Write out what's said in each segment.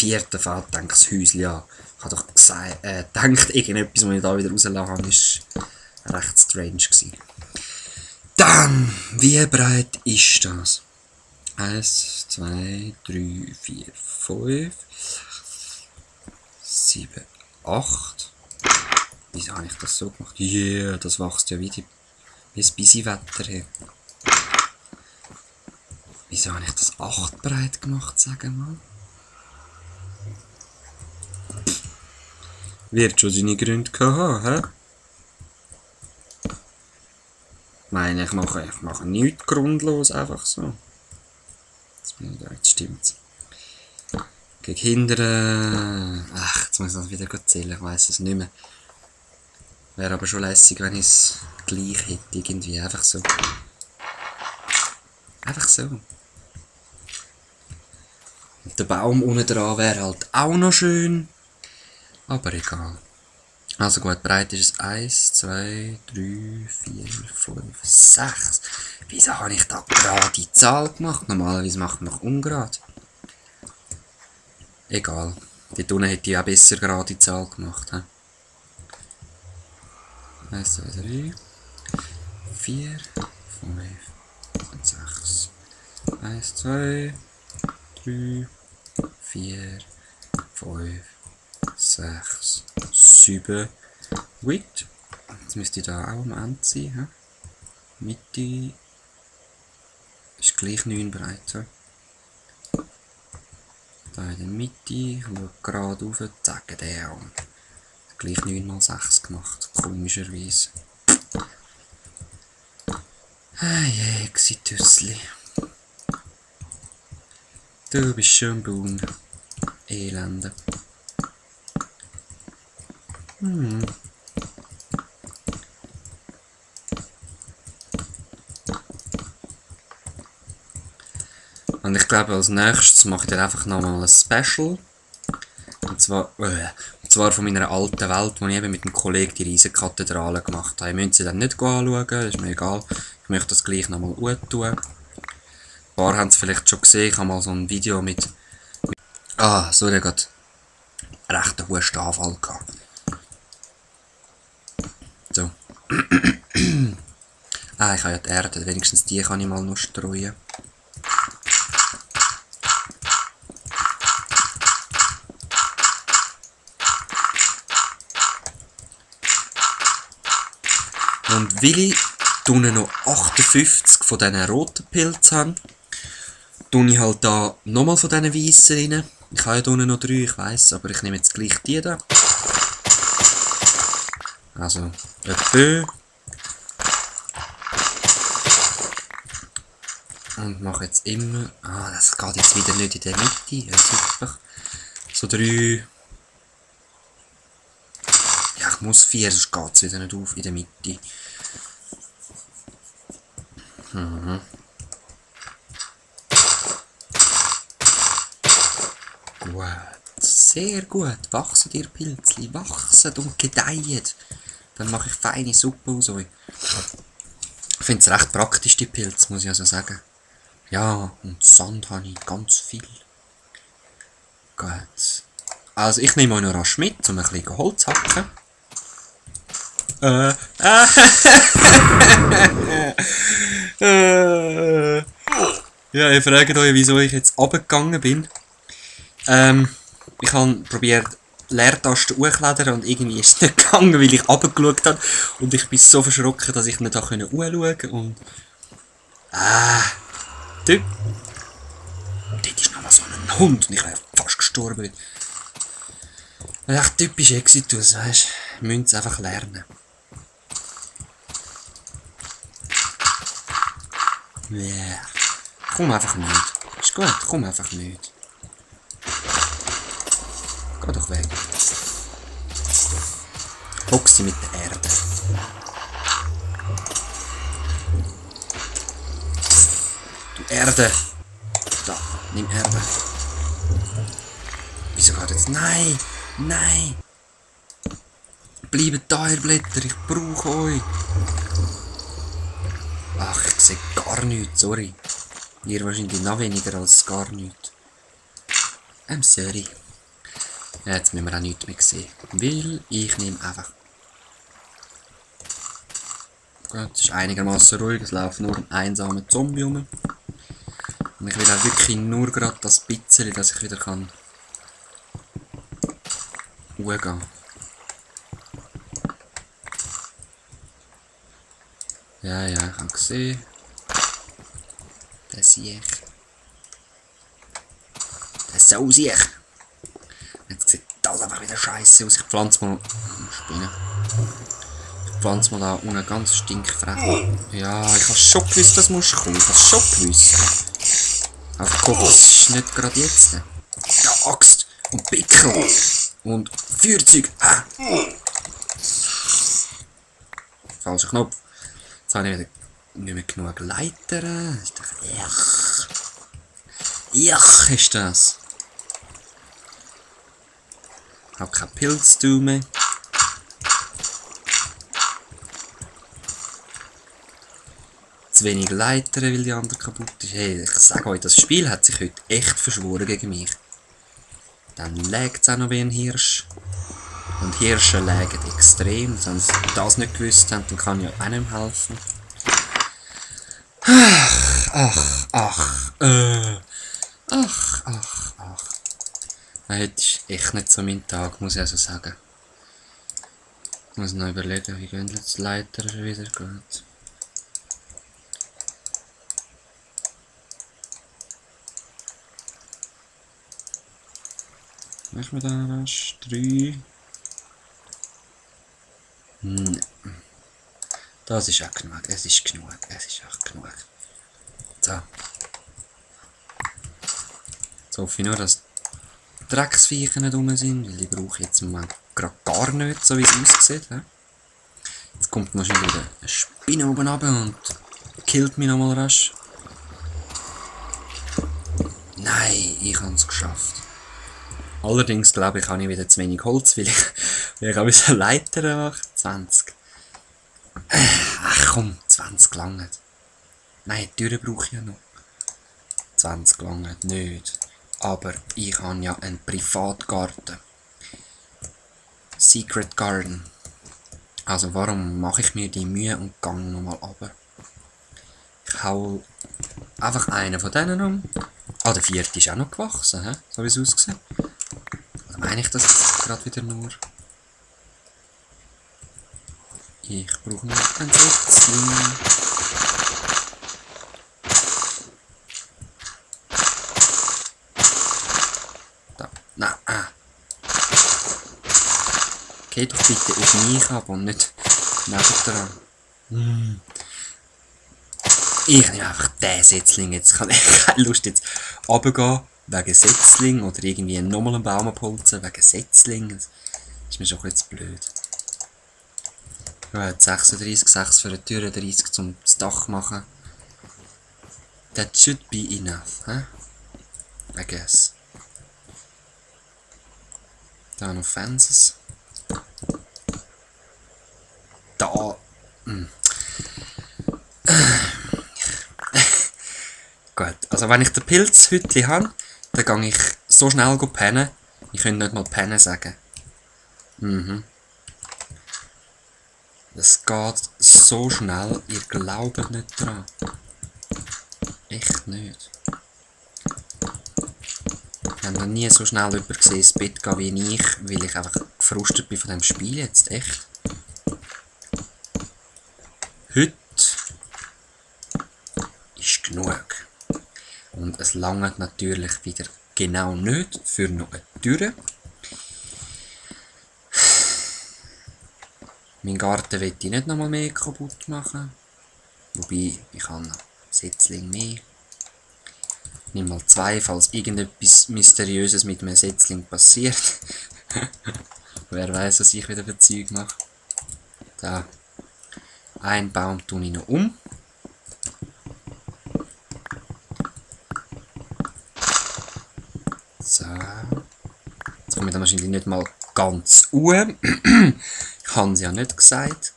vierten fällt, denke ich, das Häuschen an. Ich habe doch gedacht, irgendetwas, was ich da wieder rausgelassen habe, war recht strange gewesen. Dann, wie breit ist das? 1, 2, 3, 4, 5, 7, 8. Wieso habe ich das so gemacht? Yeah, das wächst ja wie das Bisi-Wetter. Wieso habe ich das 8 breit gemacht, sagen wir mal? Wird schon seine Gründe haben, hä? Ich meine, ich mache nichts grundlos, einfach so. Jetzt stimmt's. Gegen Hindern. Ach, jetzt muss ich das wieder zählen, ich weiss es nicht mehr. Wäre aber schon lässig, wenn ich es gleich hätte, irgendwie. Einfach so. Einfach so. Und der Baum unten dran wäre halt auch noch schön. Aber egal. Also gut, breit ist es 1, 2, 3, 4, 5, 6. Wieso habe ich da gerade die Zahl gemacht? Normalerweise macht man noch ungerade. Egal. Dort unten hätte ich auch besser gerade die Zahl gemacht. 1, 2, 3, 4, 5 und 6. 1, 2, 3, 4, 5, 6, 7. Gut. Jetzt müsste ich da auch am Ende sein. Mitte ist gleich 9 breit. So. Da in der Mitte, schaue gerade rauf, zack, der auch. Gleich 9 mal 6 gemacht, komischerweise. Hey, Exitüssli. Du bist schon Baum. Elende. Und ich glaube, als nächstes mache ich dann einfach nochmal ein Special. Und zwar von meiner alten Welt, wo ich eben mit dem Kollegen die Riesenkathedrale gemacht habe. Ich müsste sie dann nicht anschauen, das ist mir egal. Ich möchte das gleich nochmal gut tun. Ein paar haben es vielleicht schon gesehen, ich habe mal so ein Video mit... Ah, so, der hat recht einen Hustenanfall gehabt. So. Ich habe ja die Erde, wenigstens die kann ich mal noch streuen. Und weil ich noch 58 von diesen roten Pilzen habe, tue ich halt da nochmal von diesen weißen rein. Ich habe ja hier noch 3, ich weiss, aber ich nehme jetzt gleich die da. Also, etwa. Und mache jetzt immer... Ah, das geht jetzt wieder nicht in der Mitte. Ja, super. So 3... Ja, ich muss 4, sonst geht es wieder nicht auf in der Mitte. Gut. Sehr gut. Wachsen ihr Pilzli. Wachsen und gedeihen. Dann mache ich feine Suppe aus euch. Ich finde es recht praktisch, die Pilze, muss ich also sagen. Ja, und Sand habe ich ganz viel. Gut. Also ich nehme euch noch rasch mit, um ein bisschen Holz zu hacken. Ja, ihr fragt euch, wieso ich jetzt runtergegangen bin. Ich habe probiert, Leertasten hochzuklettern und irgendwie ist es nicht gegangen, weil ich runtergeschaut habe. Und ich bin so verschrocken, dass ich nicht hochschauen konnte. Und... dort ist noch mal so ein Hund und ich wäre fast gestorben. Das ist echt typisch Exitus, weißt du? Wir müssen es einfach lernen. Yeah. Komm einfach nicht. Ist gut, komm einfach nicht. Geh doch weg. Boxe mit der Erde. Du Erde. Da, nimm Erde. Wieso geht jetzt? Nein! Nein! Bleibt da, ihr Blätter, ich brauche euch. Ach, ich sehe gar nichts, sorry. Ihr wahrscheinlich noch weniger als gar nichts. I'm sorry. Jetzt müssen wir auch nichts mehr sehen. Weil ich nehme einfach... Gut, es ist einigermaßen ruhig, es läuft nur ein einsamer Zombie rum. Und ich will auch wirklich nur gerade das bisschen, dass ich wieder kann... gehen. Ja, ich habe gesehen. Der Siech. Der Sausiech. Jetzt sieht das einfach wieder scheiße aus. Ich pflanze mal... Spinnen. Ich pflanze mal da unten ganz stinkfrech. Ja, ich habe schon gewusst, das muss kommen. Ich habe schon gewusst. Aber guck, das ist nicht gerade jetzt. Ja, Axt und Pickel und Feuerzeug. Ah. Falscher Knopf. Jetzt habe ich wieder nicht mehr genug Leitern. Jach ist das. Ich habe keinen Pilz mehr. Zu wenig Leitern, weil die andere kaputt ist. Hey, ich sage euch, das Spiel hat sich heute echt verschworen gegen mich. Dann lägt es auch noch wie ein Hirsch. Und Hirsche lägen extrem. Wenn sie das nicht gewusst haben, dann kann ich auch nicht mehr helfen. Ach. Heute ist echt nicht so mein Tag, muss ich also sagen. Ich muss noch überlegen, wie gehen jetzt die Leiter schon wieder geht. Machen wir da was? 3. Nein. Das ist auch genug. Es ist genug. Es ist auch genug. So. Jetzt hoffe ich nur, dass Drecksviecher nicht rum sind, weil die brauche ich jetzt im Moment gerade gar nicht, so wie es aussieht. He? Jetzt kommt wahrscheinlich wieder eine Spinne oben runter und killt mich nochmal rasch. Nein, ich habe es geschafft. Allerdings glaube ich, habe ich wieder zu wenig Holz, weil ich habe eine Leiter machen. 20. Ach komm, 20 lange. Nein, die Türe brauche ich ja noch. 20 lange nicht. Aber ich habe ja einen Privatgarten. Secret Garden. Also warum mache ich mir die Mühe und gehe nochmal runter? Ich hau einfach einen von denen um. Ah, der vierte ist auch noch gewachsen, he? So wie es aussieht. Oder meine ich das jetzt gerade wieder nur? Ich brauche noch ein Setzling. Da. Na, Geh doch bitte auf mich ab und nicht nebendran. Ich nehme einfach den Setzling jetzt. Ich habe keine Lust jetzt runterzugehen wegen Setzling oder irgendwie nochmal einen Baum abholzen wegen Setzling. Das ist mir schon ein bisschen blöd. Ja, 36, 6 für eine Tür, 30 zum das Dach machen. That should be enough, huh? I guess. Da noch Fences. Da. Gut, also wenn ich den Pilzhütli habe, dann gehe ich so schnell pennen. Ich könnte nicht mal pennen sagen. Das geht so schnell, ihr glaubt nicht dran. Echt nicht. Ich habe noch nie so schnell jemanden gesehen, ins Bett gehen wie ich, weil ich einfach gefrustet bin von dem Spiel jetzt, echt. Heute ist genug. Und es langt natürlich wieder genau nicht für noch eine Tür. Mein Garten will ich nicht nochmal mehr kaputt machen. Wobei, ich habe noch Setzling mehr. Ich nehme mal 2, falls irgendetwas Mysteriöses mit einem Setzling passiert. Wer weiß, was ich wieder für Zeug mache. Da. Ein Baum tue ich noch um. So. Jetzt komme ich dann wahrscheinlich nicht mal ganz uhr. Ich habe es ja nicht gesagt.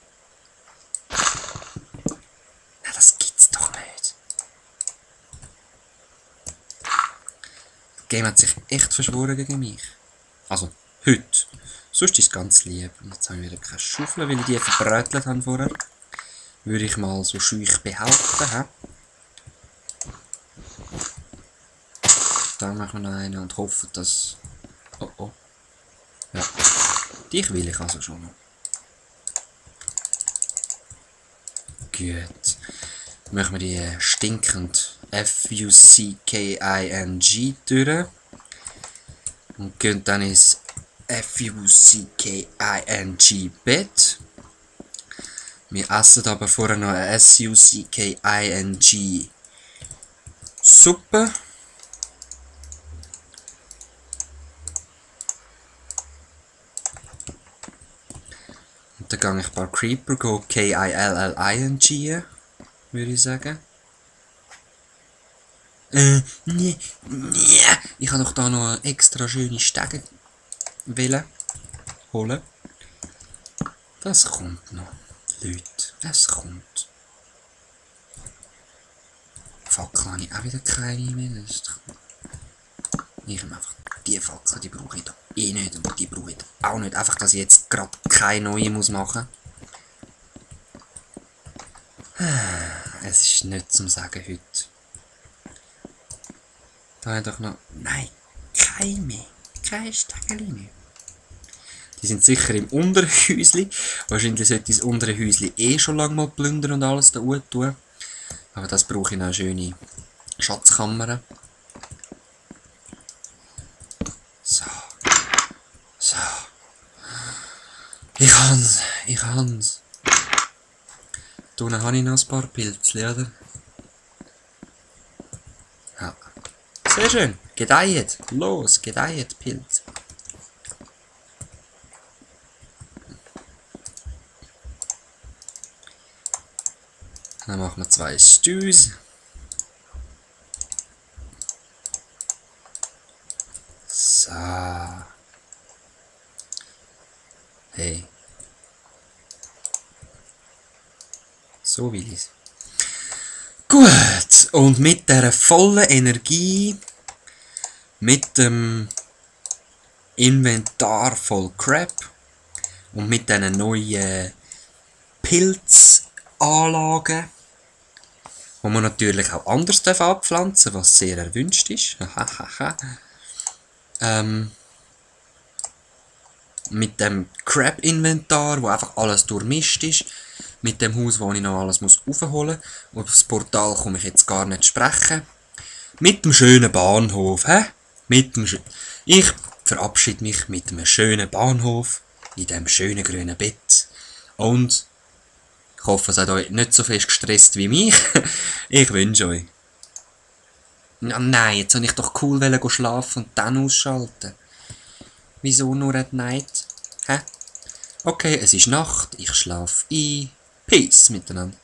Nein, das gibt's doch nicht. Das Game hat sich echt verschworen gegen mich. Also, Heute. Sonst ist es ganz lieb. Und jetzt habe ich wieder keine Schaufel, weil ich die verbrötelt habe vorher. Würde ich mal so schüch behaupten. He? Dann machen wir noch einen und hoffen, dass... Oh oh. Ja. Dich will ich also schon noch. Gut. Dann machen wir die stinkend F-U-C-K-I-N-G durch. Und gehen dann ins F-U-C-K-I-N-G Bett. Wir essen aber vorher noch eine S-U-C-K-I-N-G Suppe. Und dann gehe ich ein paar Creeper K-I-L-L-I-N-G, würde ich sagen. Nee. Ich habe doch da noch eine extra schöne Stege holen. Das kommt noch, Leute. Es kommt. Fackel habe ich auch wieder keine mehr. Ich nehme einfach die Fackel, die brauche ich da eh nicht und die brauche ich da auch nicht. Einfach, dass ich jetzt gerade keine neue muss machen. Es ist nicht zum Sagen heute. Da habe ich doch noch... Nein, keine mehr. Keine Stegeli mehr. Die sind sicher im unteren Häusli. Wahrscheinlich sollte ich das untere Häusli eh schon lange mal plündern und alles da tun. Aber das brauche ich noch eine schöne Schatzkammer. So. So. Ich kann's. Da unten habe ich noch ein paar Pilze, oder? Ja. Sehr schön. Gedeiht. Los, gedeiht, Pilz. Dann machen wir 2 Stews. So. Hey. So will ich's. Gut. Und mit dieser vollen Energie, mit dem Inventar voll Crap und mit diesen neuen Pilzanlagen, wo man natürlich auch anders abpflanzen darf, was sehr erwünscht ist. Mit dem Crap-Inventar, wo einfach alles durchmischt ist. Mit dem Haus, wo ich noch alles aufholen muss. Und aufs Portal komme ich jetzt gar nicht sprechen. Mit dem schönen Bahnhof. Ich verabschiede mich mit einem schönen Bahnhof. In diesem schönen grünen Bett. Und ich hoffe, es hat euch nicht so fest gestresst wie mich. Ich wünsche euch. Ja, nein, jetzt soll ich doch cool schlafen und dann ausschalten. Wieso nur at night? Hä? Okay, es ist Nacht, ich schlafe ein. Peace miteinander.